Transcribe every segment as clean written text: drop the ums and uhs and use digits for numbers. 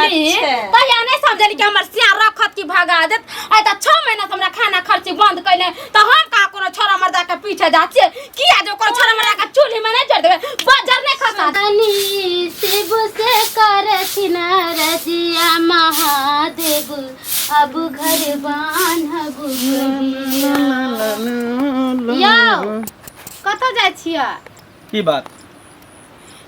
छली अच्छा। तहिया नहीं समझली कि हमर सिया रखत कि भगा देत। आइ त 6 महीना से हमरा खाना खर्ची बंद कैले त हम का कोनो छोरा मर्दा के पीछे जा छियै किया जो कोनो छोरा मर्दा के चूल्ही में नहीं जड़ देबै बजर नहीं खसा तनी शिव से करथिन रजिया महादेव अब घर बान्हब कहिया। यौ कतऽ जाइ छियै? की बात?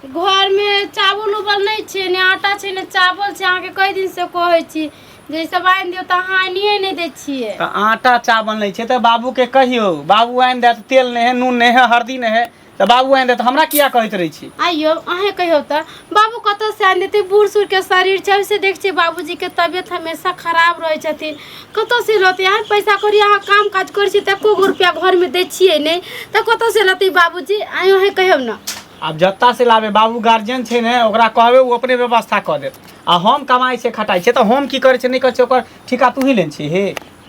घरमे चावल उवल नहि छै, ने आटा छै ने चावल छै। अहाँके कई दिनसँ कहै छी जे ई सब आनि दियौ तऽ अहाँ आनिए नहि दै छियै। तऽ आटा चावल नहि छै तऽ बाबूके कहियौ, बाबू आनि देत। तेल नहि है, नून नहि है, हरदी नहि है, तऽ बाबू आनि देत। हमरा किया कहैत रहै छी? आइयो अहें कहियौ तऽ बाबू कतऽसँ आनि देतै? बूढ़ सूढ़के शरीर छै, ओइसे देख छियै बाबूजीके तबियत हमेशा खराब रहै छथिन, कतऽसँ लौतै? अहाँ पैसा कौड़ी अहाँ काम काज करै छियै तऽ एको गो रुपैआ घरमे दै छियै नहि, तऽ कतऽसँ लौतै बाबूजी? आँय अहें कहियौ ने। आब जत्ता से लाबे, बाबू गार्जियन छै ने, ओकरा कहबै, ओ अपने व्यवस्था कऽ देत। आ हम कमाइ छियै खटाइ छियै तऽ हम की करै छियै नहि करै छियै ओकर ठीका तू ही लेने छी हे?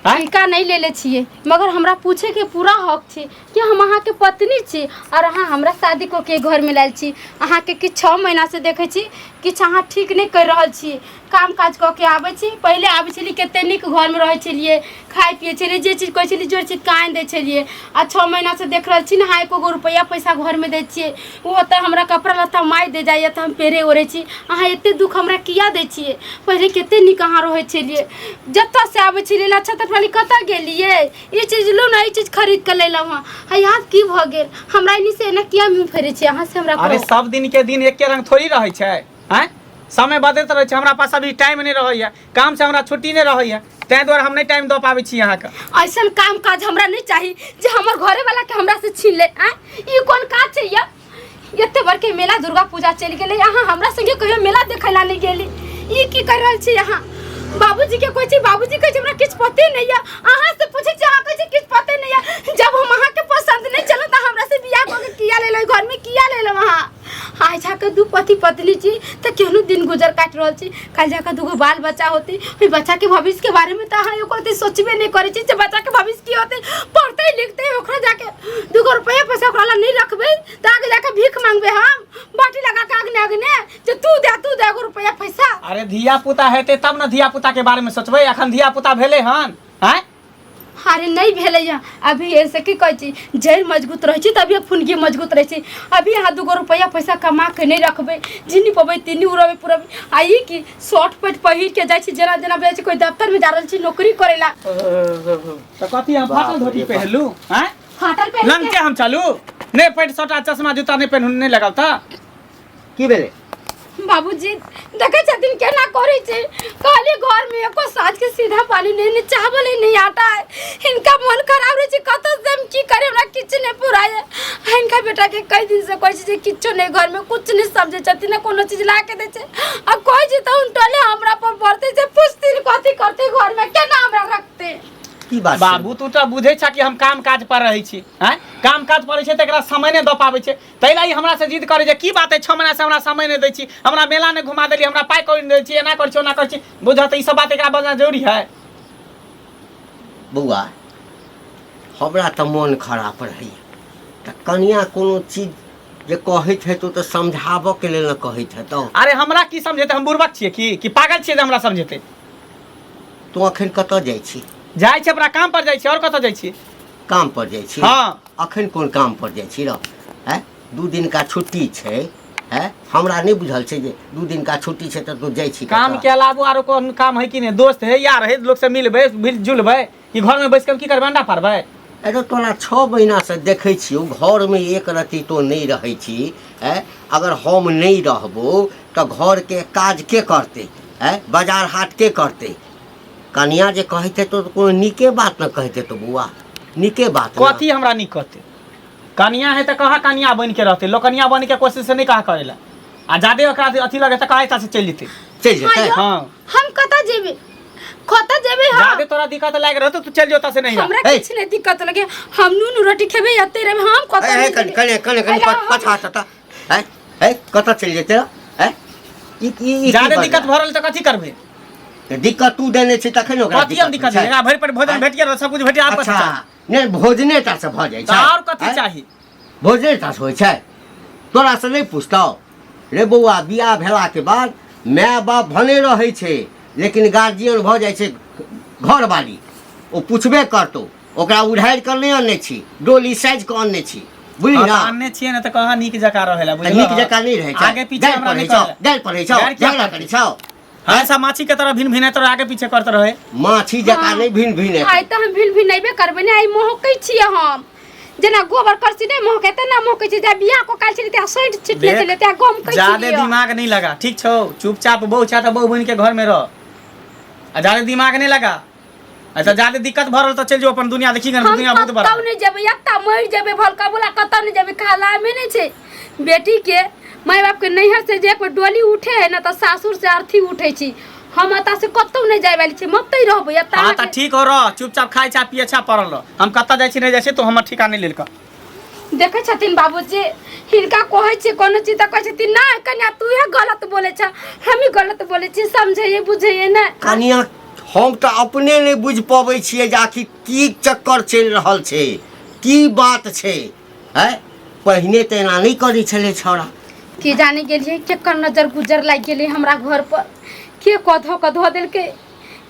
आँय? ठीका नहि लेले छियै, मगर हमरा पूछेके पूरा हक छै कि हम अहाँके पत्नी छी और अहाँ हमरा शादी कऽ के घरमे लायल छी। अहाँके किछु 6 महीनासँ देखै छी किछु अहाँ ठीक नहि करि रहल छी। काम काज कऽ के आबै छी, पहिले आबै छलियै कते नीक घरमे रहै छलियै, खाइ पियै छलियै, जे चीज कहै छलियै जोड़ चीजके आनि दै छलियै। आ 6 महीनासँ देख रहल छी ने अहाँ एको गो रुपैआ पैसा घरमे दै छियै। ओहो तऽ हमरा कपड़ा लत्ता माय दे जाइए तऽ हम पेरे ओढ़ै छी। अहाँ एते दुःख हमरा किया दै छियै? पहिले कते नीक अहाँ रहै छलियै, जतऽसँ आबै छलियै नक्षत्र वाली कतऽ गेलियै, ई चीज लू ने, ई चीज खरीद कऽ लेलहुँ हँ। है आब की भऽ गेल? हमरा एनी से एना किया मुँह फेरै छियै अहाँ से हमरा? अरे कहू। सब दिन के दिन एके रंग थोड़ी रहै छै? आँय, समय बदलैत रहै छै। हमरा पास अभी टाइम नहि रहैया, काम से हमरा छुट्टी नहि रहैया, ताहि दुआरे हम नहि टाइम दऽ पाबै छी अहाँके। ऐसन काम काज हमरा नहीं चाही जे हमर घरे वाला के हमरा से छीन ले। आँय, ई कोन काज छै? या एते बड़के मेला दुर्गा पूजा चलि गेलै, अहाँ हमरा संगे कहियो मेला देखै ला नहि गेली। ई की कर रहल छी अहाँ? बाबूजी के कहै छी, बाबूजी कहै छै हमरा किछु पते नहि यऽ। अहाँ से पूछै छी, अहाँ कहै छी किछु पते नहि यऽ। जब हम अहाँके पसंद नहि छलहुँ तऽ हमरा से बियाह कऽ के किया लेलहुँ? घरमे किया लेलहुँ अहाँ? आइ जाकऽ दू पति पत्नी छी तऽ केहनो दिन गुजर काटि रहल छी। काल्हि जाकऽ दूगो बाल बच्चा होतै, ओहि बच्चाके भविष्यके बारेमे तऽ अहाँ एको रत्ती सोचबे नहि करै छी जे बच्चाके भविष्य की होतै, पढ़तै लिखतै। ओकरा जाके दूगो रुपैआ पैसा ओकरा लग नहि रखबै तऽ आगे जाके भीख मांगबै हम बाटी लगा के अगने अगने जे तू दे, तू दे एगो रुपैआ पैसा। अरे धिया पुता हेतै तब ने धिया पुता के बारे में सोचबै। अखन धिया पुता भेलै हन? आँय? अरे नहीं भेलै हँ अभी। ऐसे की कहै छी, जड़ि मजबूत रहै छै तभिए फुनगी मजबूत रहै छै। अभी अहाँ दूगो रुपैआ पैसा कमा के नहि रखबै, जिन्नी पबै तिन्नी उड़बै पुरबै। आ ई की शर्ट पैंट पहिर के जाइ छी, जेना जेना जाइ छी कोइ दफ्तरमे जा रहल छी नौकरी करै ला। तऽ कथी हम फाटल बाप धोती रे बाप। पहिरलू? आँय, फाटल पहिर के लंगटे हम चलू? नहि पैंट शर्ट आ चश्मा जूता नहि पहिनू, नहि लगाउ तऽ की भेलै? बाबूजी देखै छथिन केना करै छै। कहली घरमे एको साँझ के सीधा पानी नहि, नहि चावल है नहि आटा है। हिनका मन खराब रहै छै, कतऽ से हम की करी, हमरा किछु नहि पुराय। हिनका बेटा के कई दिन से कहै छै जे किछु नहि घरमे, कुछ नहि समझै छथिन, ने कोनो चीज ला के दै छै। आ कहै छै तऽ उनटले हमरा पर बढ़तै जे पुछथिन कथी करतै घरमे, केना हमरा रखतै। की बात छै? बाबू, तू तऽ बुझै छह कि हम काम काज पर रहै छी। आँय, काम काज पर रहै छै तऽ एकरा समय नहि दऽ पाबै छै, ताहि ला ई हमरासँ जिद करै छै। की बात है, 6 महीनासँ हमरा समय नहि दै छी, हमरा मेला नहि घुमा देली, हमरा पाइ कौड़ी नहि दै छी, एना करै छी ओना करै छी। बुझऽ तऽ ई सब बात एकरा बजना जरूरी है? बौआ, हमरा तऽ मोन खराब रहैए तऽ कनिया कोनो चीज जे कहैत हेतौ तऽ समझाबऽके लेल ने कहैत हेतौ। अरे हमरा की समझेतै? हम बुड़बक छियै की कि पागल छियै जे हमरा समझेतै? तू अखन कतऽ जाइ छी? जाइ छी अपना काम पर जाइ छी, आओर कतऽ जाइ छी? काम पर जाइ छी? हाँ। अखन कोन काम पर जाइ छी रौ? आँय, 2 दिनका छुट्टी छै। आँय, हमरा नहि बुझल छै जे 2 दिनका छुट्टी छै तऽ तू जाइ छी काम कतऽ? के अलावो आरो कोन काम है कि नहि? दोस्त है, यार है, लोग से मिलबै मिल जुलबै कि घर में बैस के हम की करबै, अंडा पारबै? अरे तोरा 6 महीनासँ देखै छियौ घरमे एक रत्ती तो नहि रहै छी। आँय, अगर हम नहि रहबो तऽ घरके काज के करतै? आँय, बाजार हाट के करतै? कनिया जे कहैत हेतौ तऽ कोनो नीके बात ने कहैत हेतौ बौआ, नीके बात ने। कथी हमरा नीक कहतै? कनिया है तऽ कहाँ कनिया बनि के रहतै, लोकनिया बनि के कोशिश नहि कहाँ करै ला। आ जादे ओकरा अथी लगे तऽ कहाँ से चलि जेतै। चलि जेतै? हाँ, हाँ। हम कतऽ जेबै, कतऽ जेबै हम? जादे तोरा दिक्कत लागि रहतौ तू चलि जो ओतऽ से नहीं। हमरा हे। किछु नहि दिक्कत लगे, हम नून रोटी खेबै, एते रहबै हम, कतऽ ए, नहि कनि जेबै। कनि कनि कनि अरे हम- पछा तता। ए ए, कतऽ चलि जेतै रौ? ए, ई ई ई की जादे बात दिक्कत है? भऽ रहल तऽ कथी करबै? तऽ दिक्कत तू देने छी तखन ओकरा कथी हम दिक्कत छै। एकरा भरि पेट भोजन आँय? भेट गेल, सब कुछ भेट गेल, आब कथी अच्छा चाही? नहि, भोजने टा से भऽ जाइ तऽ छै? आओर कथी आँय? चाही? भोजने टा से होइ छै? तोरा से नहि पुछतौ रे बौआ, बियाह भेलाके बाद माय बाप भने रहै छै लेकिन गार्जियन भऽ जाइ छै घरवाली। ओ पुछबे करतौ, ओकरा उधारि कऽ नहि अनने छी, डोली साजि कऽ अनने छी, बुझली हाँ, ना? तऽ अनने छियै ने तऽ कहाँ नीक जकाँ रहै ला तऽ बुझलह? नीक जकाँ नहि रहै छै। आगे पीछे गारि हमरा पढ़ै नहि छौ, करै। गारि पढ़ै छौ, गारि किया झगड़ा करतै? करै छौ। हमेशा माछी के तरह भिन भिनाइत रहे, आगे पीछे करते रहे। माछी जकाँ नहि भिन भिन आइ तऽ हम भिन भिनेबे करबै ने, आइ महकै छियै हम। जेना गोबर करसी नहि महकै तेना महकै छै। जा बियाह को काल छलै त्या सैंट छिटने देख, छलै त्या गमकै ज्यादे छलियै। दिमाग नहीं लगा, ठीक छौ? चुपचाप बहु छा तऽ बहु बन के घर में रह आ ज्यादे दिमाग नहीं लगा। अच्छा ज्यादे दिक्कत भऽ रहल तऽ चलि जो अपन दुनिया देखी गन, हम दुनिया बहुत बड़ा। कतौ नहि जेबै, एतऽ मरि जेबै भलका बोला, कतौ नहि जेबै। खालामे नहि छै बेटी के माय बाप के नैहर से जे एक बेर डोली उठे है ना तऽ सासुर से अर्थी उठे छी। हम एतऽ से कतौ नहि जाय वाली छी, मते रहबै एतऽ। हाँ तऽ ठीक हो रह, चुपचाप खाइ छा पिए छा पड़ल रह। हम कतऽ जाइ छी नहि जाइ छी तो हमर ठिका नहि लेल कऽ। देखै छथिन बाबूजी, हिनका कहै छियै कोनो चीज तऽ कहै छथिन ना कन्या तूहे गलत बोलै छ, हमही गलत बोलै छी। समझैए बुझैए ने कनिया, हम तऽ अपने नहि बुझि पबै छियै जे आखिर की चक्कर चलि रहल छै, की बात छै। आँय, पहिने तऽ एना नहि करै छलै छौड़ा। की जाने गेलियै केकर नजर गुजर लागि गेलै हमरा घर पर, के कऽ धऽ कऽ धऽ देलकै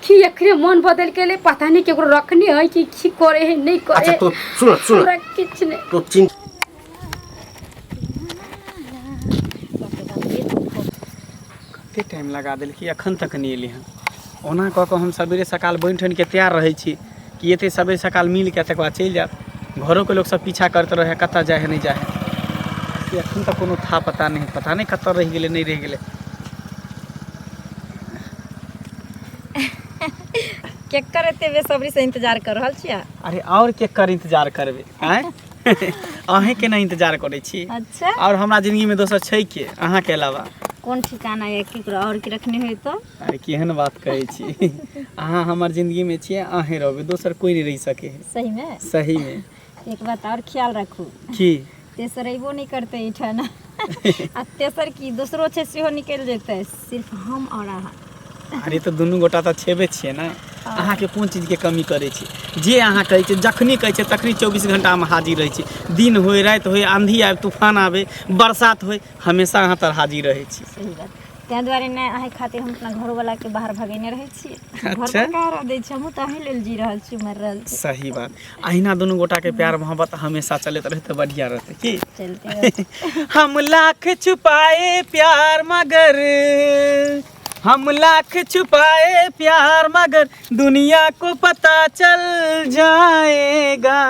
कि एकरे मन बदलि गेलै, पता नहि केकरो रखने है कि की करे है नहि करे। अच्छा तो सुन सुन, हमरा किछु नहि। तो चिन्ता कते टाइम लगा देलकै, एखन तक नहि एलै हन। ओना कऽ कऽ हम सबेरे सकाल बनि ठनि के तैयार रहै छी कि एते सबेरे सकाल मिल के तकर बाद चलि जायब। घरोके लोक सब पीछा करैत रहै कतऽ जाइ है नहि जाइ है, से एखन तक कोनो था पता नहि, पता नहि कतऽ रहि गेलै नहि रहि गेलै। केकर एते बेसब्री से इंतजार कर रहल छियै? अरे और केकर इंतजार करबै? आँय, अहीँके नहि इंतजार करै छी? अच्छा, और हमरा जिंदगीमे दोसर छै के अहाँके अलावा? कोन ठिकाना है केकरो और के रखने होय तो? अरे केहन बात कहै छी, अहाँ हमर जिंदगीमे छियै, अहीँ रहबै, दोसर कोइ नहि रहि सकै है। सही में? सही में। एक बात और ख्याल रखू। की? तेसर अयबो नहि करतै एहिठाम, आ तेसर की दोसरो छै सेहो निकलि जेतै, सिर्फ हम और अहाँ। अरे तऽ दुनू गोटा तऽ छेबे छियै ने। अहाँके कोन चीजके कमी करै छी? जे अहाँ कहै छियै, जखनी कहै छियै तखनी 24 घंटामे हाजिर रहै छी। दिन होय राति होय, आंधी आबे तूफान आबे बरसात होय, हमेशा अहाँ तर हाजिर रहै छी। सही बात, ताहि दुआरे ने अहीं खातिर हम अपना घरोवलाके बाहर भगेने रहै छियै। घर अच्छा। पर कहाँ रह दै छै? हमहूँ तऽ अहीं लेल जी रहल छी, मरि रहल छी। सही बात, अहिना दुनू गोटाके प्यार मोहब्बत हमेशा चलैत रहै तऽ बढ़िआँ रहतै की? चलते रहतै। हम लाख छुपाए प्यार मगर, हम लाख छुपाए प्यार मगर दुनिया को पता चल जाएगा,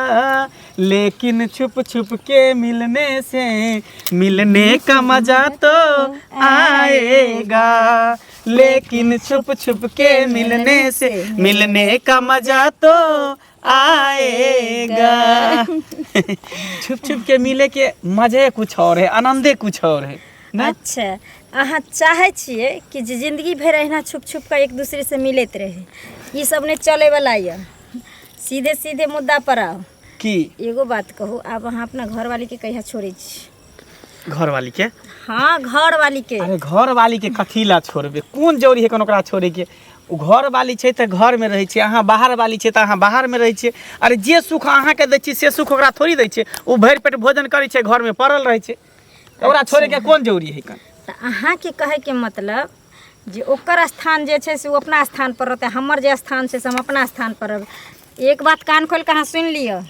लेकिन छुप छुप के मिलने से मिलने का मजा तो आएगा, लेकिन छुप छुप के मिलने से मिलने का मजा तो आएगा। छुप छुप के मिले के मजे कुछ और है, आनंदे कुछ और है ना? अच्छा, अहाँ चाहै छियै कि जे जिंदगी भरि अहिना छुप छुप कऽ एक दूसरे से मिलैत रहे? ई सब नहि चलैवला यऽ, सीधे सीधे मुद्दा पर आउ। की? एगो बात कहू, आब अहाँ अपना घरवाली के कहिया छोड़ै छी? घरवाली के? हाँ, घरवाली के। अरे घरवाली के कथी ला छोड़बे? कोन जरूरी है कोन ओकरा छोड़े के? ओ घरवाली छै तऽ घरमे रहै छै, अहाँ बाहरवाली छै तऽ अहाँ बाहरमे रहै छियै। अरे जे सुख अहाँके दै छी से सुख ओकरा थोड़ी दै छियै। ओ भरि पेट भोजन करै छै, घरमे पड़ल रहै छै, तऽ ओकरा छोड़ैके कोन जरूरी है कन? तऽ अहाँके कहैके मतलब जे ओकर स्थान जे छै से ओ अपना स्थान पर रहतै, हमर जे स्थान छै से हम अपना स्थान पर रहबै। एक बात कान खोलि कऽ अहाँ सुनि लिअ,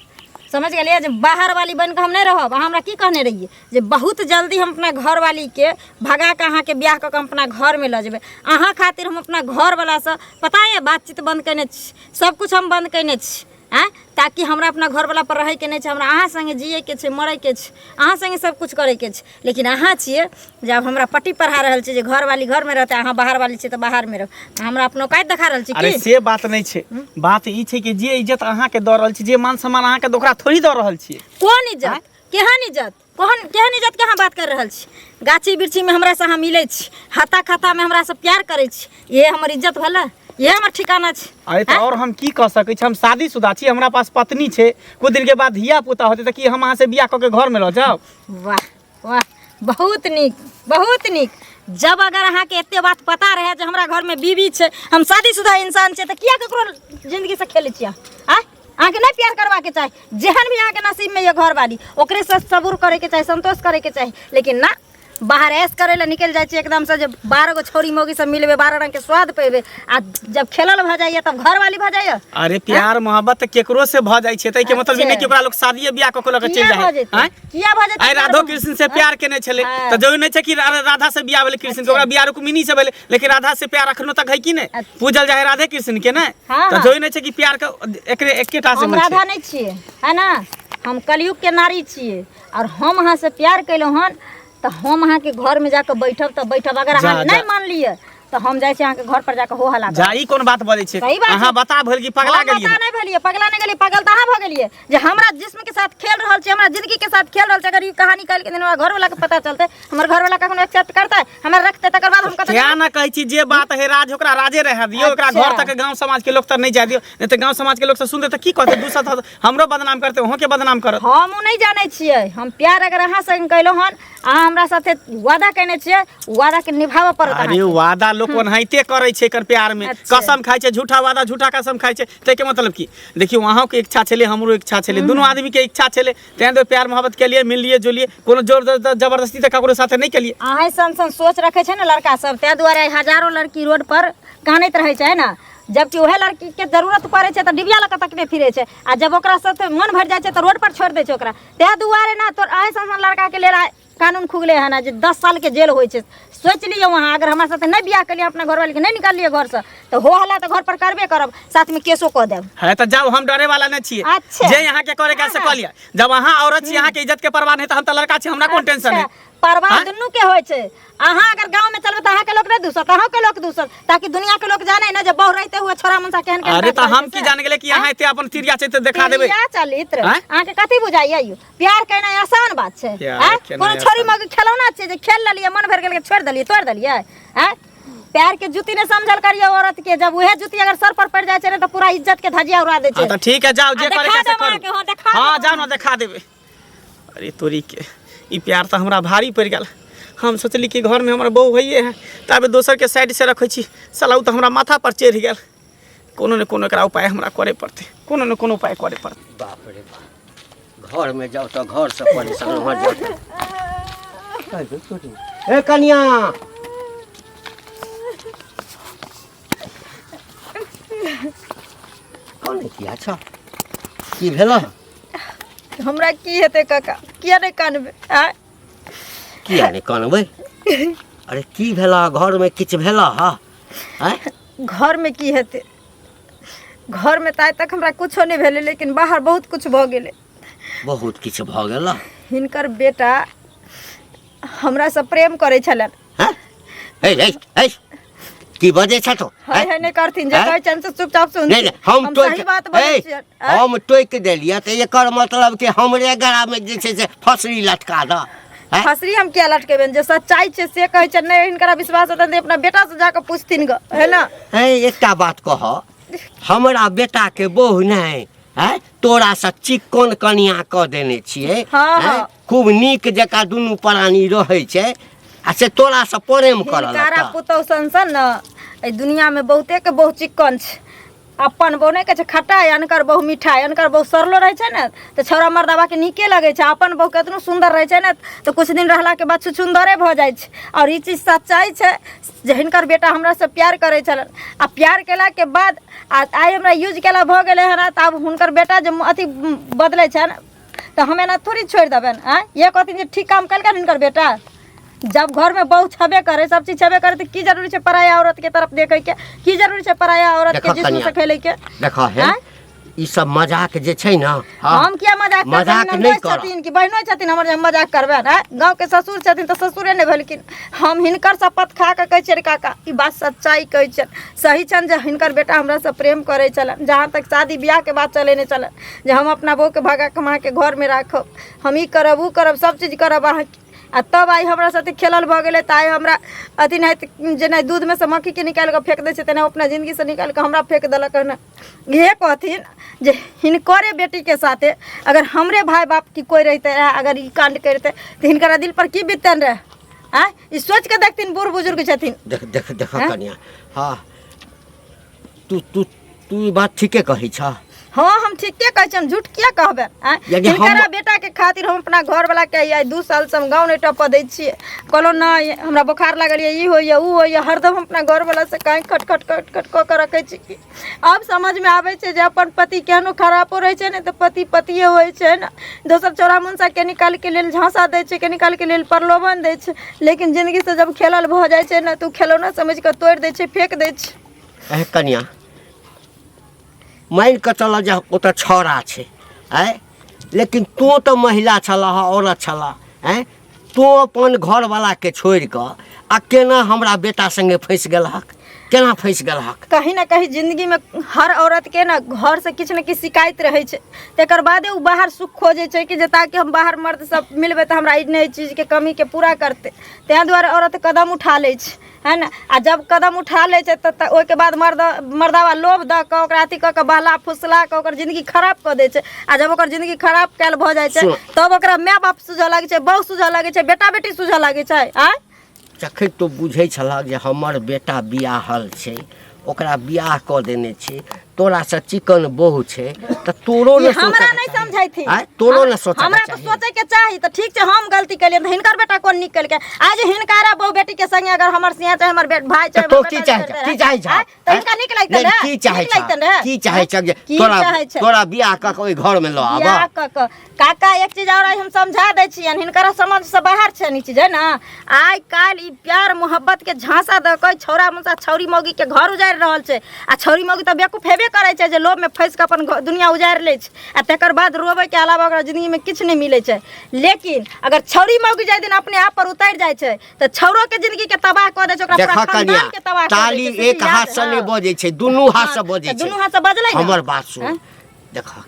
समझ गेलियै? जे बाहर वाली बनि कऽ हम नहि रहब। अहाँ हमरा की कहने रहियै? जे बहुत जल्दी हम अपना घरवालीके भगा कऽ अहाँके बियाह कऽ कऽ हम अपना घरमे लऽ जेबै। अहाँ खातिर हम अपना घरवलासँ पता यऽ बातचीत बन्द कयने छी, सबकिछु हम बन्द कयने छी, आँय, ताकि हमरा अपना घरवला पर रहैके नहि छै, हमरा अहाँ सङ्गे जियैके छै, मरैके छै, अहाँ सङ्गे सबकिछु करैके छै। लेकिन अहाँ छियै जे आब हमरा पट्टी पढ़ा रहल छियै जे घरवाली घरमे रहतै, अहाँ बाहरवाली छियै तऽ बाहरमे रहू। हमरा अपनो औकात देखा रहल छी अरे की? से बात नहि छै, बात ई छै कि जे इज्जत अहाँके दऽ रहल छी, जे मान सम्मान अहाँके ओकरा थोड़ी दऽ रहल छियै। कोन इज्जत? केहन इज्जत? कोन केहन इज्जत के अहाँ बात कर रहल छी? गाछी वृक्षीमे हमरासँ अहाँ मिलै छी, हाथा खातामे हमरासँ प्यार करै छी, इहे हमर इज्जत भेलै? इहे हमर ठिकाना छै? अरे तऽ और हम की कऽ सकै छी? हम शादीशुदा छी, हमरा पास पत्नी छै, कुछ दिन के बाद धिया पुता होतै तऽ की हम अहाँ से बियाह कऽ के घरमे रह जाउ? वाह वाह, बहुत नीक, बहुत नीक। जब अगर अहाँके एते बात पता रहै जे हमरा घरमे बीवी छै, हम शादीशुदा इंसान छै, तऽ किया ककरो जिंदगीसँ खेलै छियै आँय? अहाँके नहि प्यार करबाके चाही? जेहन भी अहाँके नसीबमे यऽ घरवाली, ओकरे से सबूर करैके चाही, संतोष करैके चाही, लेकिन ना, बाहर ऐश करे ला निकल जाइ छी एकदम से जे 12 गो छौरी मौगी सब मिलबे, 12 रंग के स्वाद पेबे, आ जब खेलल भऽ जाइए तब घर वाली भऽ जाइए। अरे प्यार मोहब्बत तऽ केकरो से भऽ जाइ छै, ताहिके मतलब ई नहि कि ओकरा लोक शादिये बियाह कऽ के लऽ के चलि किया जाइ भऽ है। जेतै? आँय? किया भऽ जेतै? आइ राधो कृष्ण से प्यार केने छलै हाँ। तऽ जरूरी नहि छै कि राधा से बियाह भेलै कृष्ण के, ओकरा बियाह रुक्मिणी से भेलै, लेकिन राधा से प्यार अखनो तक है कि नहि? अच्छा। पूजल जाइ है राधे कृष्ण के ने, हाँ, तऽ हाँ। जरूरी नहि छै कि प्यार के एकरे एकेटा से हम होइ छै। राधा नहि छियै, है ना? हम कलयुग के नारी छियै, और हम अहाँ से प्यार केलहुँ हन तऽ हम अहाँके घरमे जाकऽ बैठब तऽ बैठब, अगर अहाँ जा, नहि जा। मानलियै तऽ हम जाइ छी अहाँके घर पर जाकऽ हो हल्ला करब। जा, ई कोन बात बजै छै? सही बात अहाँ छै। बता भेल कि पगला हम गेलियै? बता नहि भेलियै, पगला नहि गेलियै, पागल तऽ अहाँ भऽ गेलियै जे हमरा जिस्म के साथ खेल रहल छी, हमरा जिंदगी के साथ खेल रहल छी। अगर ई कहानी काल्हि के दिन हमरा घरवाला के पता चलतै, हमर घरवाला कखनो एक्सेप्ट करतै, हमरा रखतै, तकर बाद हम कतऽ क्या ना कहै छी जे बात है राज ओकरा राजे रहै दियौ, ओकरा अच्छा। घर तक गांव समाज के लोग तक नहीं जाय दियौ, नहीं तऽ गांव समाज के लोग सब सुनते तऽ की कहते? दूसरा तऽ हमरो बदनाम करते, अहूँ के बदनाम करत। हम ओ नहि जानै छियै, हम प्यार अगर अहाँ संग केलहुँ हन, अहाँ हमरा साथे वादा केने छियै, वादा के निभाबऽ पड़त अरे अहाँके। वादा लोक ओनाहिते करै छै एकर प्यार में। अच्छा। कसम खाइ छै, झूठा वादा झूठा कसम खाइ छै। ताहिके मतलब की देखियौ, अहूँके इच्छा छलै, हमरो इच्छा छलै, दुनू आदमी के इच्छा छलै, तें दुआरे प्यार मोहब्बत केलियै, मिललियै जुलियै, कोनो जोर जबरदस्ती तऽ ककरो साथे नहि केलियै। अहें सन सन सोच रखे छै ने लड़का सब, ताहि दुआरे हजारो लड़की रोड पर कानैत रहै छै ने, जबकि उएह लड़की के जरूरत पड़ै छै तऽ डिबिया लऽ कऽ तकने फिरै छै, आ जब ओकरा साथे मन भरि जाइ छै तऽ रोड पर छोड़ि दै छै ओकरा। ताहि दुआरे ने तोर अहें सन सन लड़का के लेल आइ कानून खुगले हन जे 10 साल के जेल होइ छै। सोचि लियौ अहाँ, अगर हमरा साथे नहि बियाह केलियै, अपना घरवाली के नहि निकाललियै घरसँ, तऽ हो हल्ला तऽ घर पर करबे करब, साथमे केसो कऽ देब। है तऽ जाउ, हम डरे वाला नहि छियै। अच्छा। जे अहाँके करे के से कऽ लिअ। जब अहाँ औरत छी, अहाँके इज्जत के परवाह नहि, तऽ हम तऽ लड़का छी, हमरा कोन टेंशन है? अच्छा, परवाह हाँ? दुनू के होइ छै। अहाँ अगर गाँव में चलबै तऽ अहाँके लोक नहि दूसत, अहूँके लोक दूसत, ताकि दुनिया के लोक जाने ना जे बहु रहते हुए छोरा मनसा केहन केहन अरे काज तऽ करै हम छै की से। जान गेलै कि अहाँ एते अपन तिरिया चरित्र देखा देबै? तिरिया चरित्र आँय? अहाँके कथी बुझाइया? यौ प्यार केनाइ आसान बात छै? प्यार आँय? केनाइ कोनो छोरी आसान। मौगी खेलौना छै जे खेल लेलियै मन भरि गेल छोड़ि देलियै तोड़ि देलियै? आँय, प्यार के जूती नहीं समझल करियो औरत के, जब वह जूती अगर सर पर पड़ जाए छै ने तऽ पूरा इज्जत के धजिया उड़ा दै हाँ छै। तऽ ठीक है, जाओ जे आ, करे देखा के से देब करू। अहाँके, हाँ, देखा हाँ देब। जाओ ना, देखा देबै। अरे तोरी के ई प्यार तऽ हमरा भारी पड़ि गेल। हम सोचली कि घरमे हमर बहू होइए है, ताबे दोसरके साइड से रखै छी, साला ओ तऽ हमरा माथा पर चढ़ि गेल। कोनो ने कोनो एकरा उपाय हमरा करे पड़तै, कोनो ने कोनो उपाय करे पड़तै। बाप रे बाप, घरमे जाउ तऽ घरसँ परेशान भऽ जाउ। ए कनिया, कने किया छ? की भेल? हमरा की हेतै काका, किया नहि कानबै? आँय? किया नहि कानबै? अरे की भेला? घरमे किछु भेला? हा आँय? घरमे की हेतै? घरमे तऽ आइ तक हमरा कुछो नहि भेलै, लेकिन बाहर बहुत कुछ भऽ गेलै। बहुत किछु भऽ गेल? हिनकर बेटा हमरासँ प्रेम करै छलनि। हँ? हे हे हे, की बजै छ तो? है है नहि करथिन जे आँय? कहै छनि से चुपचाप सुनथिन। नहि नहि, हम हम टोकि सही बात बजै हे, छियनि। आँय? हम टोकि देलियै तऽ एकर मतलब कि हमरे गरामे जे छै से फसरी लटका दऽ? आँय? फसरी हम किया लटकेबनि? जे सच्चाई छै से कहै छनि। नहि हिनकरा विश्वास हेतनि तऽ अपना बेटासँ जाकऽ पुछथिन गऽ, है ना? हे, एकटा बात कह, हमरा बेटाके बहु नहि है, तोरासँ चिक्कन कनिया कऽ देने छियै। हाँ, हैं? हाँ। खूब नीक जकाँ दुनू प्राणी रहै छै, आ से तोरासँ प्रेम करऽ हिनकारा लगतह? पुतहु सन सन ने एहि दुनियामे बहुते के बहु चिक्कन छै। अपन बहु नहि कहै छै खट्टा, अनकर बहु मिठाइ। अनकर बहु सड़लो रहै छै ने तऽ छौड़ा मर्दाबाके नीके लगै छै। अपन बहु केतनो सुन्दर रहै छै ने तऽ किछु दिन रहलाके बाद छुछुन्दरे भऽ जाइ छै। आओर ई चीज सच्चाइ छै जे हिनकर बेटा हमरासँ प्यार करै छलनि, आ प्यार केलाके बाद आ आइ हमरा यूज केला भऽ गेलै हन। तऽ आब हुनकर बेटा जे अथी बदलै छनि तऽ हम एना थोड़ी छोड़ि देबनि? आँय, इएह कहथिन जे ठीक काम केलकनि हिनकर बेटा? जब घरमे बहु छेबे करे, सब चीज छेबे करे, तऽ की जरूरी छै पराया औरतके तरफ देखैके? की जरूरी छै पराया औरतके देखऽ जिस्म से कनिया। खेलैके? देखऽ हे, आँय? ई सब मजाक जे छै ने, हाँ, हम किया मजाक करबै? मजाक नहि ननदोसि करब। छथिन कि बहिनो छथिन हमर जे हम मजाक करबै? आँय, गाँवके ससुर छथिन तऽ ससुरे नहि भेलखिन। हम हिनकर शपथ खा कऽ कहै छियनि काका, ई बात सच्चाइ कहै छियनि, सही छनि जे हिनकर बेटा हमरासँ प्रेम करै छलनि। जहाँ तक शादी बियाहके बात चलै नहि छलनि जे हम अपना बहूके भगा कऽ हम अहाँके घरमे राखब, हम ई करब ओ करब, सब चीज करब अहाँके, आ तब आइ हमरा साथे खेलल भऽ गेलै तऽ आइ हमरा अथी नहि जेना दूधमे सँ मक्खीके निकालि कऽ फेक दै छै तेना अपना जिन्दगीसँ निकालि कऽ हमरा फेक देलक हन। इहे कहथिन जे हिनकरे बेटीके साथे अगर हमरे भाय बाप की कोइ रहितै रहए, अगर ई काण्ड करितै तऽ हिनकरा दिल पर की बीततनि रहए? आँय, ई सोचि कऽ देखथिन, बूढ़ बुजुर्ग छथिन। देख देख देख आँय? कनिया, हाँ, तू तू तू ई बात ठीके कहै छह। हाँ हम ठीके कहै छी, हम झूठ किया कहबै आँय? यदि हम- हिनकरा बेटा के खातिर हम अपना घर वाला के आइ 2 साल से हम गाँव नहीं टपऽ दै छियै। कहलहुँ नहि हमरा बोखार लागल यऽ, ई होइए उ होइए, हरदम हम अपना घर वाला से काँय खट खट खट खट कऽ के रखै छी। कि आब समझमे आबै छै जे अपन पति केहनो खरापो रहै छै ने तऽ पति पतिए होइ छै ने। दोसर चौरा मुनसा के निकालके लेल झाँसा दै छै, के निकालके लेल प्रलोभन दै छै, लेकिन जिन्दगीसँ जब खेलल भऽ जाइ छै ने तऽ ओ खेलौना समझिकऽ तोड़ि दै छै, फेक दै छै। एह कनिया, मानि कऽ चलऽ जे ओतऽ छौड़ा छै आँय, लेकिन तोँ तऽ महिला छलह, औरत छलह आँय, तोँ अपन घरवलाके छोड़ि कऽ आ केना हमरा बेटा सङ्गे फँसि गेलहक, केना फँसि गेलहक? कहीं ना कहीं जिंदगी में हर औरत के ना घर से किछु ने किछु शिकायत रहै छै, तकर बादे ओ बाहर सुख खोजै छै कि जे ताकि हम बाहर मर्द सब मिलबै तऽ हमरा ई नहि चीजके कमीके पूरा करतै। ताहि दुआरे औरत कदम उठा लै छै, है ने? आ जब कदम उठा लै छै तऽ ओहिके बाद मर्दावा लोभ दऽ कऽ ओकरा अथी कऽ कऽ बहला फुसला कऽ ओकर जिंदगी खराब कऽ दै छै। आ जब ओकर जिंदगी खराब कयल भऽ जाइ छै सुन। तब ओकरा माय बाप सूझऽ लागै छै, बहु सूझऽ लागै छै, बेटा बेटी सूझऽ लागै छै। आँय जखन तू बुझै छलहक जे हमर बेटा बियाहल छै, ओकरा बियाह कऽ देने छै, तोरासँ चिकन बहु छै, तऽ तोरो ई ने हमरा सोचऽके नहि चाही। समझैथिन। आँय, तोरो ने सोचऽके हमरा तऽ चाही। सोचैके चाही। तऽ ठीक छै, हम गलती केलियै तऽ हिनकर बेटा कोन नीक केलकै? आज हिनकारा बहु बेटी के संगे अगर हमर सिया चाहे हमर भाई तऽ चाहे तों हमर की बेटा चाहै करतै छह? की रहै, चाहै छह? आँय, तऽ हिनका नीक लगतनि नहि, रहै? की चाहै नीक छह? लगतनि रहै? की चाहै छह जे की तोरा चाहै छह? तोरा बियाह कऽ के ओहि घरमे लऽ आबऽ? बियाह कऽ कऽ काका एक चीज और हम समझा दै छियनि, हिनकर समझ से बाहर छनि ई चीज, है ना? आइ काल्हि ई प्यार मोहब्बत के झांसा दऽ कऽ छौड़ा मुसा छौरी मौगी के घर उजाड़ि रहल छै। आ छौरी मौगी तऽ बेवकूफ हेबे करै छै जे लोभ में फँसि कऽ अपन दुनिया उजाड़ि लै छै, आ तकर बाद रोबै के अलावा ओकरा जिंदगी में किछु नहि मिलै छै। लेकिन अगर छौरी मौगी जाहि दिन अपने आप पर उतरि जाइ छै तऽ छौड़ो के जिंदगी के तबाह कऽ दै छै, ओकरा पूरा देखऽ कनिया, खानदान के तबाह कऽ दै ताली छै, से एक चीज हाथ याद से नहि हँ। बजै छै, दुनू हाथ से हँ, बजै तऽ छै। दुनू हाथ से बजलै ने। हमर बात सुन, हँ? देखऽ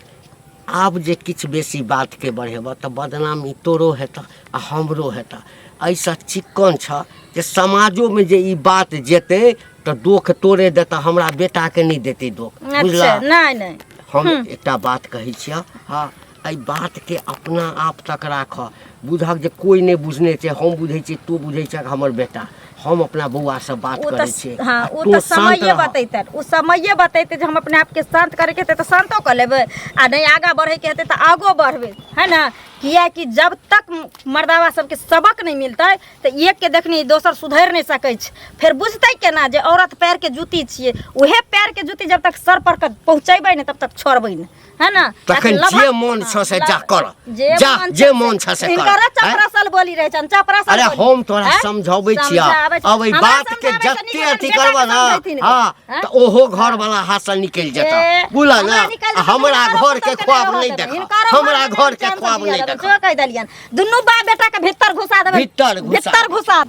आब जे किछु बेसी बातके बढ़ेबह तऽ बदनामी तोरो हेतह आ हमरो हेतह। एहिसँ चिक्कन छह जे समाजोमे जे ई बात जेतै तऽ दोख तोरे देतह, हमरा बेटाके नहि देतै दोख। अच्छा, बुझलह? नहि नहि, हम एकटा बात कहै छियह, हँ, एहि बातके अपना आप तक राखऽ, बुझक जे कोइ नहि बुझने छै, हम बुझै छियै, तू बुझै छह हमर बेटा। हम अपना बौआसँ बात ओ करै तऽ छियै हँ, आ ओ तू तऽ शान्त समये रह। बतेतनि, ओ समये बतेतै जे हम अपने आपके शान्त करैके हेतै तऽ शान्तो कऽ लेबै, आ नहि आगाँ बढ़ैके हेतै तऽ आगो बढ़बै, है ने? किएकि जब तक मर्दावा सबके सबक नहि मिलतै तऽ एक के देखनी दोसर सुधरि नहि सकै छै। फेर बुझतै केना जे औरत पैरके जूती छियै? उहे पैरके जूती जब तक सर पर के पहुँचेबै नहि तब तक छोड़बै नहि, है ना? तखन ताकि जे लभक- मोन छौ से हाँ, जा कर। जे जा, मोन जे छौ मोन छौ से कर। हिनकर आँय? चपरासल बोली रहै छनि, चपरासल अरे बोली। हम तोरा आँय? समझाबै छियह। समझाबै छी। अब एहि हमरा बात के समझाबै से जते नीक अथी बेटा करबह के ना, समझैथिन हाँ, आँय? तऽ ओहो घर वाला हाथ से निकलि जेतह, ए, बुझलह हमरा ना? निकलि जेतै, हमरा हिनकरो घर के पुतोहु के ख्वाब नहि नहि रहऽ देखह, देबै। हिनकरो हमरा घरमे घर के चैन से ख्वाब जियऽ नहि देबै। देखह। जो कहि देलियनि, दुनू बाप बेटा के भीतर घुसा देबै, भीतर घुसा। भीतर घुसा।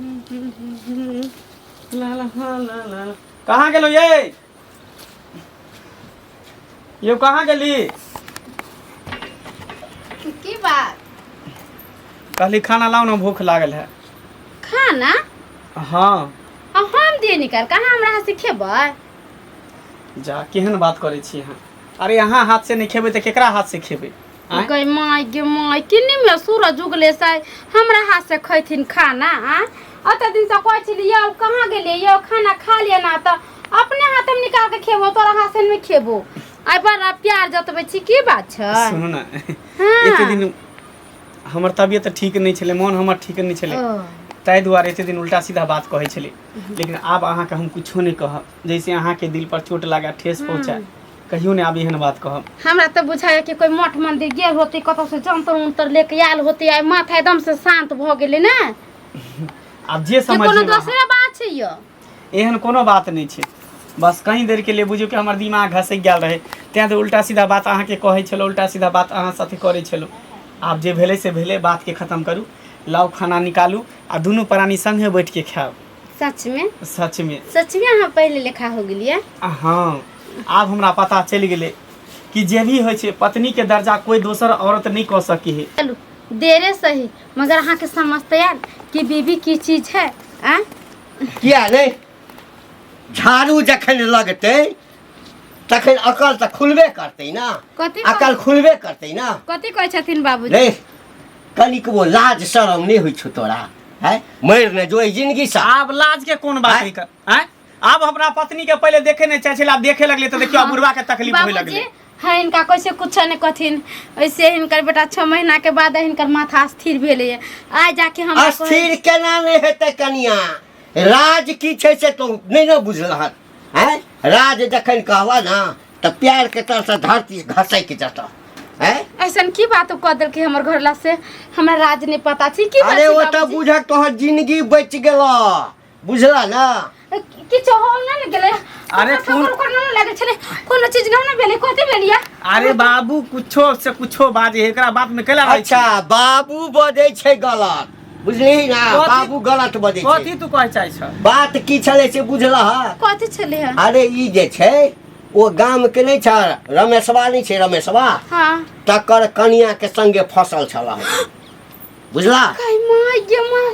ला ला ला ला ला ला। कहाँ गेलौ ये? यौ कहाँ गेली? की बात? कहली खाना लाओ ना, भूख लागल है। खाना? हाँ। आ हम दिए निकाल, कहाँ हमरा हाथ से खेबै? जा, केहन बात करै छी अहाँ? अरे अहाँ हाथ से नहीं खेबै तऽ केकरा हाथ से खेबै? आँय? गई माय गे माय, किन्नी में सूरज उगले से हमरा हाथ से खैथिन खाना? आ अत दिन से कहै छली यौ कहाँ गेलियै यौ, खाना खा लिअ ना, तऽ अपने हाथ में निकाल के खेबो, तोरा हाथ से नहीं खेबो। आइ बड़ा प्यार जतबै छी, की बात छै? सुनू ना, हाँ। एते दिन हमर तबियत ठीक नहि छलै, मोन हमर ठीक नहि छलै, ओ, ताहि दुआरे एते दिन उल्टा सीधा बात कहै छलै। लेकिन आब अहाँके हम कुछो नहि कहब, जैसे अहाँके दिल पर चोट लागे, ठेस पहुँचाए, कहियो नहि आब एहन बात कहब। हमरा तऽ बुझाइए कि कोइ मठ मंदिर गेल होतै, कतौ से जंतर उंतर लेके आयल होतै, आइ माथा एकदम से शांत भऽ गेलै ने। आब जे कि कोनो समझियौ अहाँ। दोसरे बात छै यौ? एहन कोनो बात नहि छै, बस कहीं देर के लिए बुझियौ कि हमर दिमाग घसकि गेल रहै, तेँ तऽ उल्टा सीधा बात अहाँके कहै छलहुँ, उल्टा सीधा बात अहाँ साथे करै छलहुँ। आब जे भेलै से भेलै, बातके खतम करू, लाउ खाना निकालू आ दुनू प्राणी संगे बैठ के खायब। सच में? सच में। सच में अहाँ पहिले लेखा हो गेलियै? हाँ, आब हमरा पता चलि गेलै कि जे भी होइ छै पत्नी के दर्जा कोई दोसर औरत नहि कऽ सकी है। चलू देरे सही, मगर अहाँके समझते आयल कि बीबी की चीज है? आँय? किया नहि, झाड़ू जखन लगतै तखन अकल तऽ खुलबे करतै ना। कथी? अकल खुलबे करतै ना। कथी कहै छथिन बाबूजी? रे, कनिकबो लाज शरम नहि होइ छौ तोरा? है, मरि ने जो एहि जिंदगी से। आब लाज के कोन बात आँय? है कर? आँय? आब अपना पत्नी के पहिले देखे नहि चाहै छलै, आब देखे लगलै तऽ देखियौ, आब बुढ़वा के तकलीफ होय बाबूजी लगलै। हाँ हिनका कैसे कुछ नहीं कहथिन। ऐसे हिनकर बेटा 6 महीना के बाद हिनकर माथा स्थिर भेलै। आइ जाके हमरा कहै- अस्थिर केना नहि हेतै कनिया? राज की छै से तो नहि ने बुझलहक हैं? राज जखन कहबह ने तऽ प्यार के तरसँ धरती घसकि जेतह हैं? ऐसन की बात कह देलकै हमर घरला से हमरा राज नहीं पता छै की बात अरे छै ओ तऽ बाबूजी? बुझक तोहर जिंदगी बचि गेलह, बुझला ना? किछु हो ना ने गेलै। अरे ओकर ओकर ना लागै छलै, कोनो चीज ना ने भेलै, कथी भेलिया? अरे बाबू कुछो से कुछो बाजे, एकरा बात में केला रहै छी? अच्छा बाबू बजै छै गलत, बुझलिही ना? कथी- बाबू गलत बजै छै। कथी तू कहै चाहै छ? बात की छलै से बुझलह? कथी छलै है? अरे ई जे छै ओ गाम के नहि छ रमेशवा, नहि छै रमेशवा? हाँ। तकर कनिया के संगे फसल छल, बुझला? कहि माँ ये माँ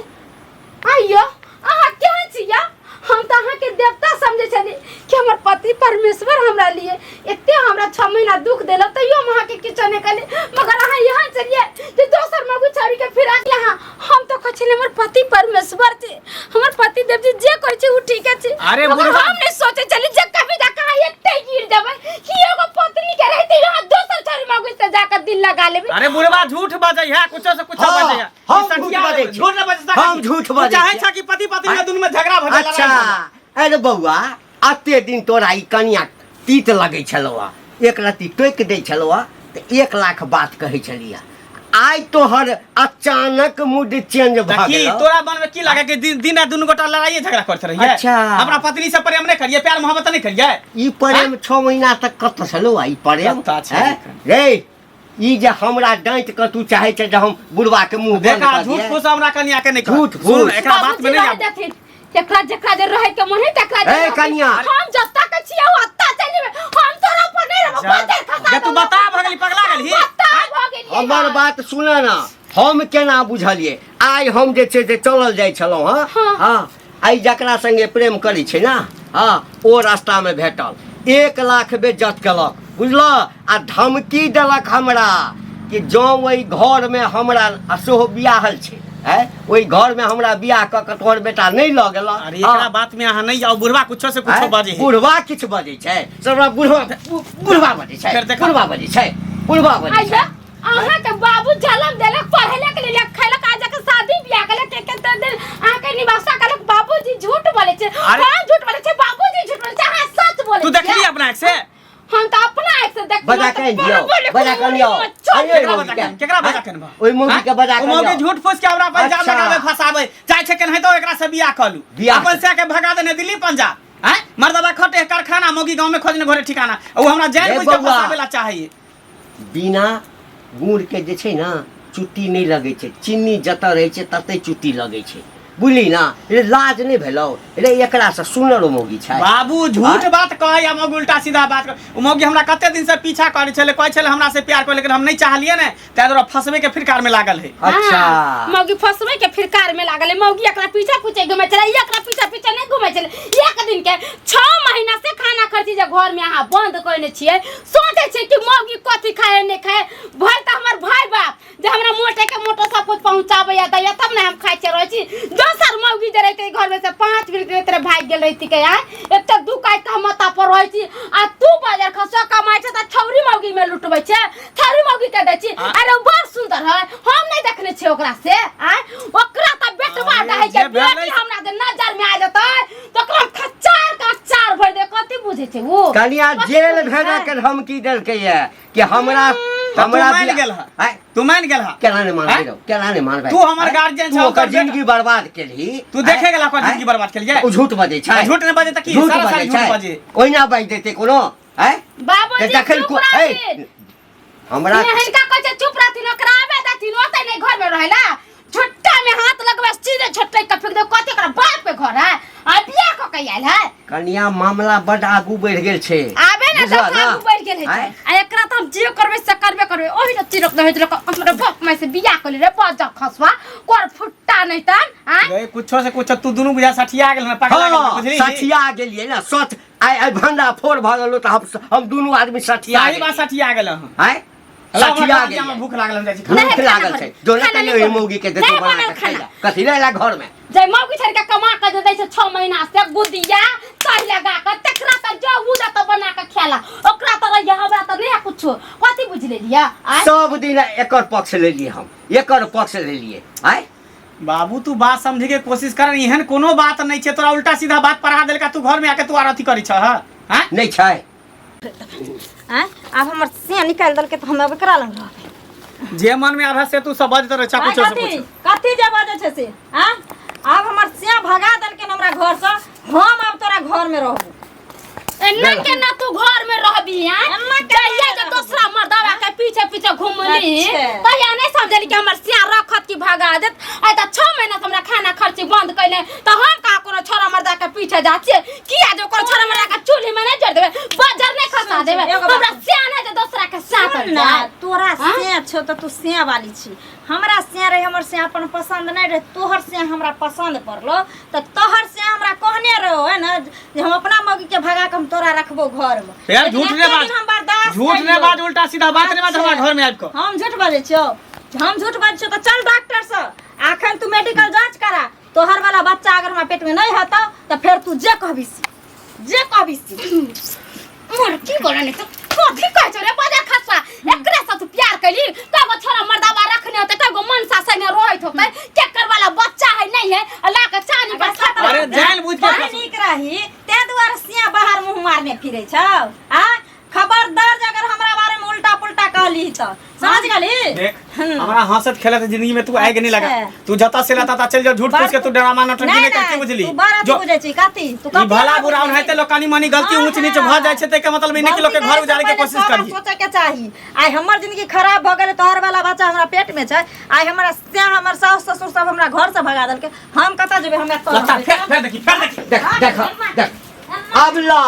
आइयो अहाँ केहन छी या? हम तऽ अहाँके देवता समझै छली कि हमर पति परमेश्वर हमरा लिए एते हमरा 6 महीना दुख देलक, तैयो हम अहाँके किछो नहि कहली, मगर अहाँ यहाँ चलिए जे दोसर मगु छौड़ी के फिरा के अहाँ। हम तऽ कहै छली हमर पति परमेश्वर छै, हमर पति देव जी जे कहै छै ओ ठीके छै। अरे मगर बुढ़वा- हम नहि सोचै छली जे कभी जाके अहाँ एते गिर जेबै कि एगो पत्नी के रहते यहाँ दोसर छौड़ी मगु से जाके दिल लगा लेबै। अरे बुढ़वा झूठ बजै है, कुछो से कुछो हाँ, बजै है। हम ई झूठ सठिया बजै छी। झूठ न बजै, हम झूठ तू बजै चाहै छी। छ कि पति पत्नी में दुनू में झगड़ा भऽ जाय, लड़ाई अच्छा भऽ जाय। अरे बौआ, अते दिन तोरा ई कनिया तीत लगै छलौ, एक रत्ती टोकि दै छलौ तऽ 1 लाख बात कहै छलियै, आइ तोहर अचानक मूड चेंज तऽ भऽ की गेलौ। तोरा मन में की लागे कि दिन दिन रात दुनू गोटा लड़ाइए झगड़ा करते रहिए? अच्छा। अपना पत्नी से प्रेम नहीं करिए, प्यार मोहब्बत नहीं करिए? ई प्रेम 6 महीना तक कतऽ छलौ ई प्रेम? कतऽ छै? हैं? रे ई जे हमरा डाँटि कऽ तू चाहै छै जे हम बुढ़वा के मुंह बंद देखा कऽ झूठ दियै। फूस हमरा कनिया के नहीं कह। झूठ सुन, फूस। एकरा बात में बाबूजी नहीं रह आब। देथिन, एकरा जेकरा जे रहै के मन है तकरा जे ए, रहतै। कनिया। हम जत्ता के छियै ओत्ता चलि जेबै, हम तोरा पर नहि रहबौ, जा। बजर खसा जे तू देबौ। बता भऽ गेली, पगला गेलही? बता भऽ गेलियै हमर हम। बात सुन ना, हम केना बुझलियै? आइ हम जे छै से चलल जाइ छलहुँ हँ। हाँ। हँ, आइ जकरा संगे प्रेम करै छै ना, हँ, ओ रास्तामे भेटल, 1 लाख बेज्जत केलक, बुझलह? आ धमकी देलक हमरा कि जँ ओहि घरमे हमरा, आ सेहो बियाहल छै, आँय, ओहि घरमे हमरा बियाह कऽ कऽ तोहर बेटा नहि लऽ गेलह। अरे एकरा बात में अहाँ नहीं जाओ, बुढ़वा कुछो से कुछो आँय, बाजे है। बुढ़वा किछु बजै छै? सबरा बुढ़वा बुढ़वा बजै छै। फेर देखा। बुढ़वा बजै छै, बुढ़वा बजै आइया छै। अहाँ के बाबू जलम देलक, पढ़ेलक लिखलक खैलक, आज जाके शादी बियाह केलक, के के दिन अहाँ के निवासा केलक। बाबूजी झूठ बोले छै? अरे- हम झूठ बोले छै? बाबूजी झूठ बोले छै, अहाँ सच बोले तू छियै? देखली अपना आँख से? हम तऽ अपना आँख से देखली। बजा के आनि दियौ, बजा के आनि दियौ। आनियौ केकरा ओहि बजा मौगी के के। केकरा बजा के अनबह? ओहि मौगी के बजा ओ के मौगी आनियौ। झूठ फूस के हमरा पर जाल अच्छा। लगावे, फंसावे चाहे छै, केनाहितो एकरा से बियाह कऽ लू। बियाह अपन से के भगा देने दिल्ली पंजाब हैं, मर्दबा खटे कारखाना, मौगी गांव में खोजने घरे ठिकाना, ओ हमरा जान रे बुझ के बौआ। फंसावे ला चाहैए। बिना गुड़ के जे छै ने चुट्टी नहि लगै छै, चीनी जतऽ रहै छै ततै चुट्टी लगै छै, बुझली ना? रे लाज नहि भेलौ रे? एकरासँ सुनर मौगी छै। बाबू झूठ बात कहै या मौगी उल्टा सीधा बात कहै। ओ मौगी हमरा कते दिन से पीछा करै छलै, कहै छलै हमरा से प्यार करै, लेकिन हम नहीं चाहलियै ने, ताहि दुआरे फंसबे के फिरकार में लागल है। अच्छा। हाँ, मौगी फंसबे के फिरकार में लागल है। मौगी एकरा पीछा पीछे घुमै छलै, ई एकरा पीछा पीछा नहि घुमै छलै। एक दिन के 6 महीना से खाना खर्ची जे घर में अहाँ बंद कयने छियै, सोचै छियै कि मौगी कथी खाए नहि खाए। भरि तऽ हमर भाय बाप जे हमरा मोटे के मोटो सब कुछ पहुँचाबैया दैया तब ने हम खाइ छियै रहै छी। दोसर मौगी जे रहितै घर में से 5 मिनट में तोरे भागि गेल रहिती के आय। एते दू काटि कऽ हम माथा पर रहै छी आ तू बाजार खसो कमाइ छै तऽ छौरी मौगी में लुटबै छै, छौरी मौगी के दै छी। अरे ओ बड़ सुंदर है, हम नहि देखने छियै ओकरा से आय। ओकरा तऽ बेटवा अरे दहै के जे भेलै बेटी हमरा जे नजर में आ जेतै तऽ ओकरा हम खच्चार के अचार भरि दे। कथी बुझै छै ओ? कनिया कथी जेल बुझै भेजऽ छै? के धमकी देलकै ये कि हमरा तऽ तू हमरा मानि बियाह- गेल हँ? आँय? तू मानि गेल हँ? केना नहि मानबै आँय? रौ, केना नहि मानबै? तू हमर आँय? गार्जियन तू छह, ओकर ओकर बेटा- जिंदगी बर्बाद केलही। तू देखे गेला ओकर आँय? जिंदगी बर्बाद केलियै? ओ झूठ बजै छै। झूठ नहि बजै तऽ की? झूठ सारा साल बजै झूठ छै। बजै। ओहिना बाजि देतै कोनो? आँय? बाबूजी तऽ जखन चुप ऐ, रहथिन। हमरा हिनका कहै छै चुप रहथिन, ओकरा आबे देथिन ओतै नहि घर में रहेला। झुट्टा में हाथ लगबै सीधे झुट्टे के फेंक दे। कथी ओकरा बाप के घर है आ बियाह कऽ के आयल है? कनिया मामला बड आगू बढ़ि गेल छै। आबे ने बुझल तऽ ना? आगू बढ़ि गेल है। आँय? आ एकरा तऽ हम जे करबै से करबे करबै। ओहि ने चिरक दे होइत हमरा बाप माय से बियाह कऽ ले रे बजा खसवा कर फुट्टा नहि तन आँय? रे कुछो से कुछो तू दुनू बुझा सठिया गेल हन, पगला गेल हन, हँ, बुझली? सठिया गेलियै ने सच। आइ आइ भंडा फोड़ भऽ गेलो तऽ हम दुनू आदमी सठिया सही बात, सठिया गेल हन। आँय? हेलो, हमरा सठिया खाना गेलियै। में भूख लागल, हम जाइ छी खाना। नहीं, भूख खाना लागल बनल। छै जो ने खाना कनि नहीं ओहि बनल। मौगी के देतो नहीं बना बनल के खाइ खाना। ला। कथी ले ला घर में? जे मौगी छड़ के कमा के जे दै छै 6 महीना से गुदिया तही लगा के तकरा तऽ जो उ तऽ बना के खेला, ओकरा तऽ रहिए, हमरा तऽ नहीं है कुछ। लेलिया आय सब दिन एकर पक्ष लेलिए हम, एकर पक्ष लेलिए। आय बाबू तू बात समझे के कोशिश कर, एहन कोनो बात नहीं छे, तोरा उल्टा सीधा बात पढ़ा देलका, तू घर में आके तू आर अथी करी छह हैं? नहीं छै। आँय आब हमर सिया निकालि देलकै तऽ हम अब एकरा लग रहबै। जे मन में आबे से तू सब बजत रहे, कुछो से कथी कुछो। कथी जे बजै छै से? आँय आब हमर सिया भगा देलकै हमरा घरसँ, हम आब तोरा घरमे रहबो। एना केना तू घर में रहबी? हैं एना केना जहिया जे रहबी? दोसरा मर्दावा के पीछे पीछे घुमली अच्छा। तहिया नहीं समझली कि हमर सिया रखत कि भगा देत। आइ त 6 महीना से हमरा खाना खर्ची बंद कैले, त हम का कोनो छोरा मर्दा के पीछे जा छियै? किया जो कोनो छोरा मर्दा के चूल्ही में नहीं जड़ देबे, बजर नहीं खसा सुन, देबे? एगो बात हमरा सिया नहीं जे दोसरा के साथ सुन ना, जाए। तोरा हाँ? सिया छौ तऽ तू सिया वाली छी। हमरा सिया रहे, हमर सिया अपन पसंद नहीं रहे, तोहर सिया हमरा पसंद पड़लो तऽ तोहर सिया हमरा कहने रहो है ना जे हम अपना मौगी के भगा के हम तोरा रखबो घर में। यार लेकिन झूठ एते ने बाज, दिन हम बर्दाश्त झूठ ने करियो। बाज, उल्टा सीधा बात ने बाज हमरा घर में आबि कऽ। हम झूठ बाजै छियौ? हम झूठ बाजै छियौ तऽ चल डॉक्टर से, अखन तू मेडिकल जांच करा। तोहर वाला बच्चा अगर हमरा पेट में नहीं हेतौ तऽ फेर तू जे कहबी से, जे कहबी से। मोर की बोला नहीं तो कथी कहै छौ रे बजर खसवा? एकरे से तू प्यार कैली? कगो छोरा मर्दावा रखने होते, कगो मनसा संगे रहैत होते, केकर वाला बच्चा है नहीं है, आ ला के चानी पर छाप। अरे जान बुझ के बड़ नीक रही ते दुआरे सिया बाहर मुंह मारने फिरै छौ। आ खबरदार जे अगर हमरा बारे में उल्टा पुल्टा कहली तऽ समझ गेली। देख, हमरा हंसत खेलत जिंदगी में तू आगे नहीं लगा। अच्छा। तू जता से लता चल जा, झूठ फूस के तू ड्रामा नौटंकी नहीं करती, बुझली? तू बड़ा जो बुझै छी कथी तू ई कथी भला हमरा बुरा बुझै होते छी? लोग कनी मनी गलती हाँ, ऊंच नीच भ जाइ छै, तै के मतलब ई नहीं कि लोग के गलती घर करे उजाड़े से के पहिले कोशिश सौ बार करी। सोचे के चाही। आइ हमर जिंदगी खराब भ गेलै, तोहर वाला बच्चा हमरा पेट में छै। आइ हमरा से हमर सास ससुर सब हमरा घर से भगा देलकै, हम कतऽ जेबै? हमरा एतऽ लता रहबै। फेर फेर देखी, फेर देखी। देख देख देख, आब ला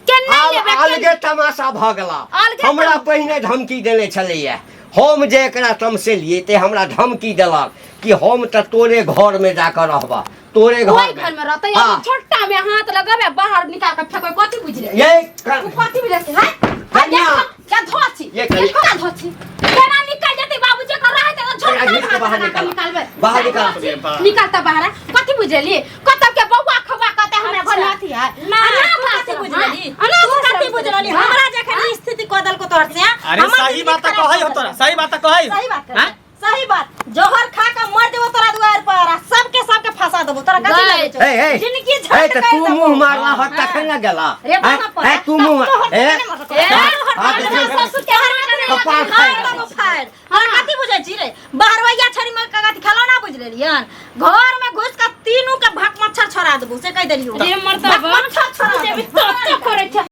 केना आब लेबै? अलगे तमाशा भऽ गेला। अलगे हमरा पहिने धमकी देने छलैया, हम जे एकरा तमसेलियै ते हमरा धमकी देलक कि हम तऽ तोरे घर में जाकऽ रहबा, तोरे ओहि घर घर में रहतै। हाँ। अब छोटा में हाथ लगाबे, बाहर निकाल के फेंकबै, कथी बुझले? ये तू कथी बुझले से, हैं? कन्या। क्या धोची? ये कन्या। क्या धोची? केना निकल जेतै बाबूजी के रहै त छोटा घीच के में हाथ बाहर लगा के निकाल। निकालबै। बाहर निकाल। निकालता बाहर, कथी बुझली? कतौ के बौआ खबा कतै हमरा घर में अथी है ना, अनाथ तू कथी आश्रम, बुझलही? हाँ? अनाथ तू कथी आश्रम बुझलही? हाँ? हमरा जखन ई स्थिति कऽ देलको तोहर से, अरे हमर सही जिंदगी बात खराब कहै भऽ हो तोरा, गेल। सही बात कहै। सही बात हैं? सही बात, जहर खा के मर जेबो तोरा दुआर पर आ सबके सबके फंसा देबो। तोरा कथी गए। लगै छौ? ए ए जिंदगी ए झंड तऽ कर तू देबो। मुँह मारला ह तखन ने गेला। रे बाबा पर। ए तू मुँह तोहर ए केने मरलको? ए, हाँ, हमरा देखियौ। ससुर के हाथ में कपार फाड़ फाड़ि देबो, फाड़। तोरा कथी बुझै छी रे? बहरवैया छड़ी में कथी खेलौना बुझ लेलियन? घर में घुस के तीनू के भक मच्छर छोड़ा देबो से कहि देलियौ। रे मर्दबा भक मच्छर छोड़ा जे भी देबो। तो करै छै।